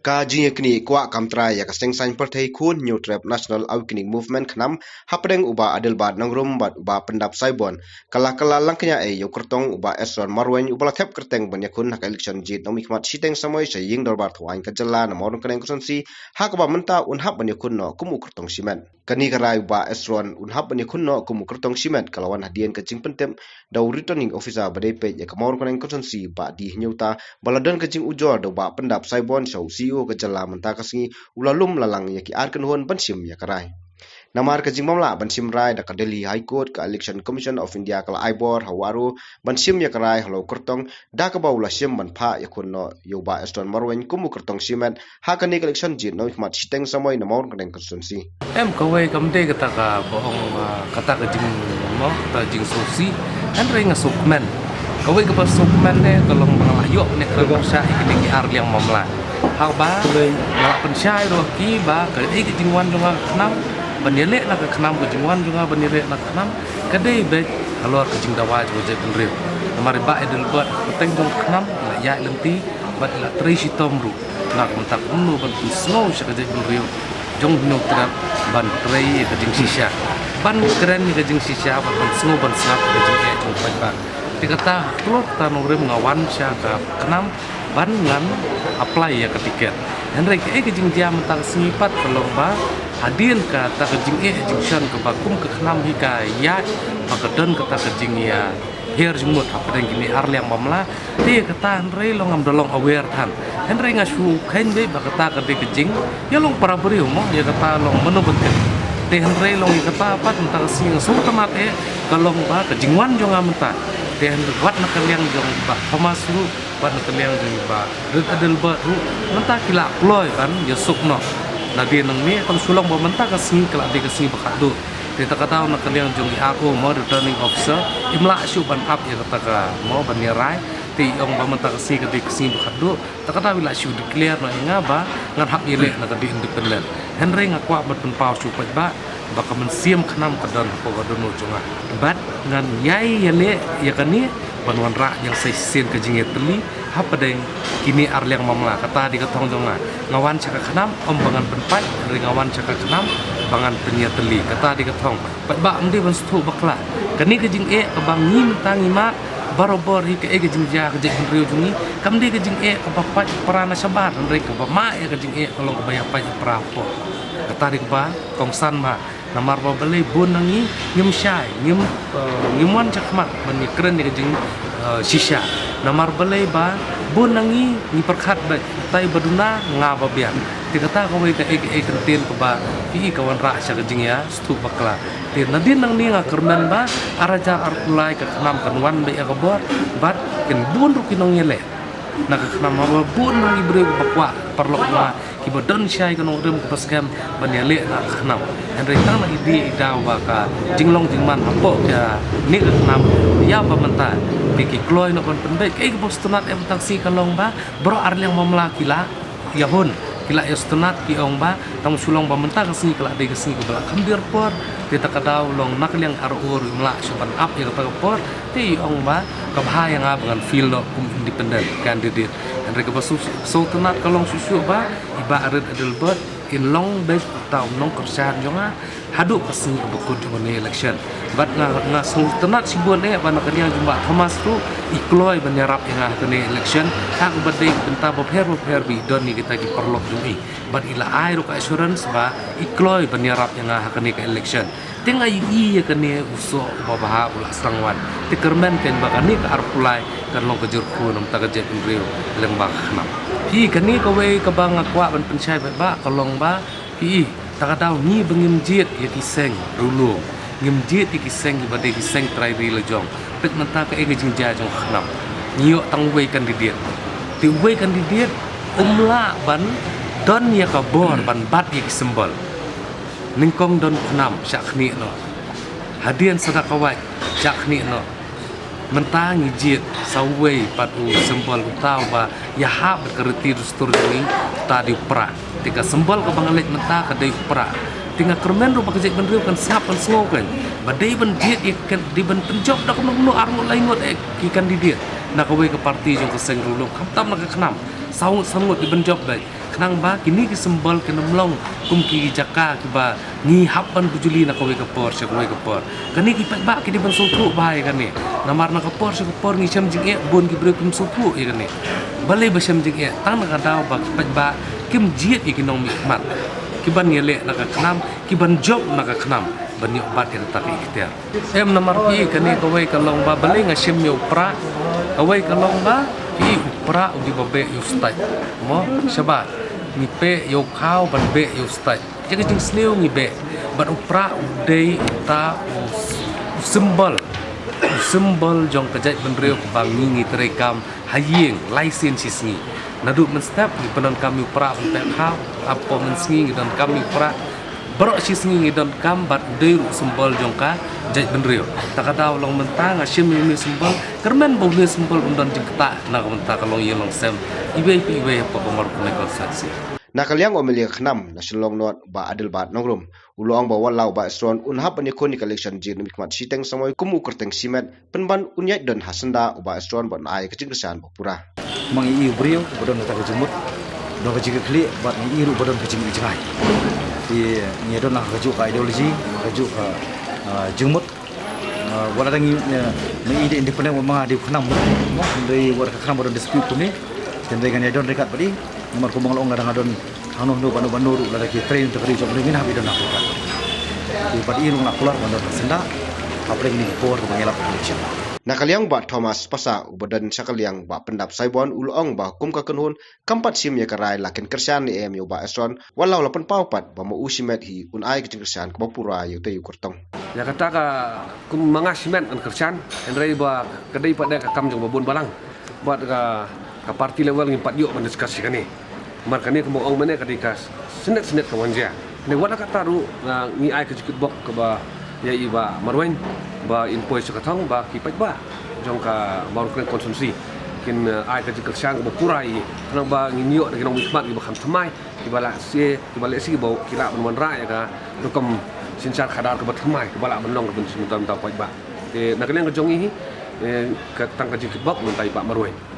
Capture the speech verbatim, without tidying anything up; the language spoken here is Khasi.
Ka jingïaknieh kwah kam trai ïa ka Seng Saiñ Pyrthei Khun Hynñiewtrep National Awakening Movement KHNAM hapdeng u Bah Adelbert Nongrum bad u Bah Pyndap Saibon, ka la kylla lang kñia ei ïa u kyrtong u Bah Esron Marwein uba la thep kyrteng ban ïakhun ha ka election jied nongmihkhmat shiteng samoi sha ïing dorbar thawaiñ ka jylla na Mawryngkneng constituency, ha kaba mynta un hap ban ïakhun noh kum u kyrtong shimet. Kane ka rai u Bah Esron un hap ban ïakhun noh kum u kyrtong shimet ka la wan hadien ka jingpyntip da u Returning Officer ba dei peit ïa ka Mawryngkneng constituency Bah D Hynñiewta, ba la don ka jingujor da u Bah Pyndap Saibon sha u C E O ka jylla mynta ka sngi, u la lum la lang ïa ki ar kynhun ban shim ïa ka rai. Namar ka jingmamlah ban shim rai da ka Delhi High Court, ka Election Commission of India ka la ai bor ha u R O ban shim ïa ka rai halor u kyrtong, da kaba u la shim ban phah ïakhun noh ïa u Bah Esron Marwein kum u kyrtong shimet ha kane ka election jied nongmihkhmat shiteng samoi na Mawryngkneng constituency. Em, kawei kam dei kata kaba ong, ah, kata ka jing, mo, kata ka jingsngewsih. Hynrei nga sngewkmen. Kawei kaba sngewkmen ne ka long ba nga la ïoh ne ka pyrshah ïa kine ki ar liang mamla. Haba nga la pynshai ruh ki ba kaei ka jingwan jong nga ka KHNAM, ban ïaleh na ka KHNAM, ka jingwan jong nga ban ïaleh na ka KHNAM ka dei beit halor ka jingdawa jong ka jaitbynriew. Namar i Bah Adelbert, kyrteng jong ka KHNAM, i la ïaid lynti bad i la trei shitom ruh. Nga kumta kumno ban pynsngew sha ka jaitbynriew jong Hynñiewtrep ban trei ïa ka jingshisha, ban kren ïa ka jingshisha, ban pynsngew ban sngap ïa ka jingeh jong u paidbah. Te kata, halor kata nongrim nga wan sha ka KHNAM ban ngan apply ïa ka tiket. Hynrei kaei ka jingjia mynta ka sngi pat ka long ba hadien kata ka jingeh jingshon kaba kum ka KHNAM hi ka ïaid ba ka don kata ka jingïa pher jingmut hapdeng kine ar liang mamla. Te kata hynrei long ngam da long aware than. Hynrei nga shu kheiñ beit ba kata ka dei ka jingïalong para briew mo, ïa kata long mano ban tip. Te hynrei long ïa kata pat mynta ka sngi nga sngewtynnat eh ka long ba ka jingwan jong nga mynta. Te hynrei wat na ka liang jong Bah Thomas ruh, wat na ka liang jong Bah Rit Adelbert ruh, mynta ki la kloi ban ïasuk noh. Nadien nangne kam shu long ba mynta ka sngi ka la dei ka sngi ba khatduh. Te ta ka daw na ka liang jong i R O mo, Returning Officer, im lah shuh ban ap ïa kata ka mo ban ïa rai. Te i ong ba mynta ka sngi ka dei ka sngi ba khatduh. Ta ka daw i lah shuh declare noh ïa nga ba ngan hap ïaleh na ka dei independent. Hynrei nga kwah ban pynpaw shuh pat ba, ba ka mynsiem KHNAM ka don hapoh ka dohnud jong nga. Bad ngan ïai ïaleh ïa kane ban wanrah ïa sa shisien ka jingïatylli hapdeng kine ar liang mamla. Kata dei ka thong jong nga. Nga wan sha ka KHNAM ym ba ngan pynpait, hynrei nga wan sha ka KHNAM ba ngan pynïatylli. Kata dei ka thong. Paidbah, ym dei ban sngewthuh bakla. Kane ka jingeh kaba ngi mynta ngi mad barabor hi kaei ka jingjia ka jaitbynriew jong ngi. Kam dei ka jingeh kaba pait para na shabar, hynrei kaba mad ïa ka jingeh ka long kaba ïa pait para hapoh. Kata dei kaba kongsan ba namar ba balei bun na ngi ngim shai, ngim, eh, ngim wan shakhmat ban ïakren ïa ka jing, eh, shisha. Namar balei ba bun na ngi ngi pyrkhat ba tai ba duna nga ba biang. Te kata kawei kaei kaei kyntien kaba phi i ka wanrah sha ka jingïa sngewthuh bakla. Te nadien nangne nga kyrmen ba ar hajar arphew lai ka KHNAM kan wan beit ïa ka bor bad kin bun ruh ki nongïaleh na ka KHNAM, haba bun ruh ki briew kiba kwah paralok jong nga kiba don shai ka nongrim kaba skhem ban ïaleh na ka KHNAM. Hynrei tang na i dei i daw ba ka jinglong jingman hapoh kane ka KHNAM ïa ba mynta te ki kloi noh ban pynbeit. Kaei kaba sngewtynnat eh mynta ka sngi ka long ba baroh ar liang mamla ki la ïa hun, ki la ïa sngewtynnat, ki ong ba tang shu long ba mynta ka sngi ka la dei ka sngi kaba la kham biang por. Te ta ka daw long na ka liang R O ruh im lah shuh ban ap ïa kata ka por. Te i ong ba ka bha ïa nga ba ngan fill noh kum independent candidate. Hynrei kaba shu, sngewtynnat ka long shuh shuh ba i Bah Rit Adelbert in long beit uta u nongkyrshan jong nga haduh ka sngi kaba kut jong kane election. Bad nga, nga sngewtynnat shibun eh ba na ka liang jong Bah Thomas ruh i kloi ban ïarap ïa nga ha kane election, ha kaba dei bynta bapher bapher ba i don ïa kita ki paralok jong i. Bad i la ai ruh ka assurance ba i kloi ban ïarap ïa nga ha kane ka election. Te nga ïohi ïa kane u soh uba bha u la sdang wan. Te kyrmen kein ba kane ka arphew lai kan long ka jyrkhu na ka bynta ka jaitbynriew lyngba ka KHNAM. Phi, kane kawei kaba nga kwah ban pynshai beit ba ka long ba phi, ta ka daw ngi ba ngim jied ïa ki seng riewlum, ngim jied ïa ki seng kiba dei ki seng trai ri la jong. Peit mynta kaei ka jingjia jong ka KHNAM. Ngi ïoh tang uwei candidate. Te uwei candidate um lah ban don ïa ka bor ban bat ïa ki symbol. Nyngkong don KHNAM, shah khnieh noh. Hadien sa da ka wait, shah khnieh noh. Mynta ngi jied sa uwei pat u symbol uta uba ïahap bad ka riti dustur jong ngi, uta dei u pra. Te ka symbol kaba nga leit mynta ka dei u pra. Te nga kyrmen ruh ba ka jaitbynriew kan sngap kan sngew kein ba dei ban jied ïa ka, dei ban pynjop da kumno kumno arngut laingut eh ki candidate na kawei ka party jong ka seng riewlum, khamtam na ka KHNAM. Saw ngut saw ngut dei ban jop beit. Nangba kine ki symbol kin ym long kum ki jaka kiba ngi hap ban bujli na kawei ka por sha kawei ka por. Kane ki paidbah ki dei ban sngewthuh bha ïa kane. Namar na ka por sha ka por ngi shem jingeh, bun ki briew kim sngewthuh ïa kane. Balei ba shem jingeh? Tang na ka daw ba ki paidbah kim jied ïa ki nongmihkhmat kiban ïaleh na ka khnam, kiban jop na ka khnam ban ïoh bat ïa kata ka ikhtiar. Em, namar phi, kane kawei ka long ba balei nga shim ïa u prah, kawei ka long ba phi, u prah u dei ba beh ïa u state. Mo, shaba ngi peh ïa u khaw ban beh ïa u state. Ïa ka jingsniew ngi beh. Bad u prah u dei uta u, u symbol, u symbol jong ka jaitbynriew kaba ngi, ngi treikam ha ïing lai sien shi sngi. Naduh mynstep ngi pyndonkam ïa u prah ban peh khaw, hapoh mynsngi ngi donkam ïa u prah. Baroh shi sngi ngi donkam bad u dei ruh u symbol jong ka jaitbynriew. Ta ka daw long mynta nga shim ïa une u symbol, kyrmen ba une u symbol un don jingktah na ka bynta ka longïing longsem iwei pa iwei hapoh ka Mawryngkneng constituency. Na ka liang u M L A ka khnam na Shillong North, Bah Adelbert Nongrum, u la ong ba wat la u Bah Esron un hap ban ïakhun ïa ka election jingmihkhmat shiteng samoi kum u kyrteng shimet, pynban un ïaid don ha syndah u Bah Esron bad un ai ka jingkyrshan ba pura. Ma ngi i u briew ba don kata ka jingmut, don ka jingkitkhlieh, bad ngi i ruh ba don ka jingïohi jngai. Te ngi don ha kajuh ka ideology, kajuh ka, ah, jingmut. Ah, wat la dang ngi, eh, ngi i dei independent, wat ma nga dei u khnam, mo, hynrei wat ka khnam ba don dispute kumne, hynrei ngan ïa don ryngkat bad i, namar kumba nga la ong, lada nga don hangno hangno, bad no bad no ruh, lada ki trei na ka ri jong ngi, ngin hap ïa don ha ka ri. Te bad i ruh nga kular ban don ha syndah hapdeng kine ki por kaba ngi ïalap election. Na ka liang Bah Thomas Passah, uba don sha ka liang Bah Pyndap Saibon, u la ong ba kum ka kynhun kam pat shim ïa ka rai, la kin kyrshan ne em ïa u Bah Esron, wat la u la pynpaw pat ba ma u shimet hi un ai ka jingkyrshan kaba pura ïa utei u kyrtong. Ïa kata ka, kum ma nga shimet ngan kyrshan, hynrei ba ka dei pat de ka kam jong ba bun balang. Bad ka, ka party level ngim pat ïoh ban discuss ïa kane. Namar kane kumba ong mynne ka dei ka snet snet ka wan jia. Ne wat la katta ruh, ah, ngi ai ka jingkitbok kaba ïa i Bah Marwein ba in poi sha ka thong ba ki paidbah jong ka Mawryngkneng constituency kin, ah, ai ka jingkyrshan kaba pura ïa i. Khnang ba ngin ïoh da ki nongmihkhmat kiba kham thymmai, kiba lah shisha, kiba lehse kiba ki lah ban wanrah ïa ka rukom synshar khadar kaba thymmai, kaba lah ban long ka ban sngewthuh mynta u paidbah. Te na ka liang ka jong ngi hi, eh, ka tang ka jingkitbok mynta i Bah Marwein.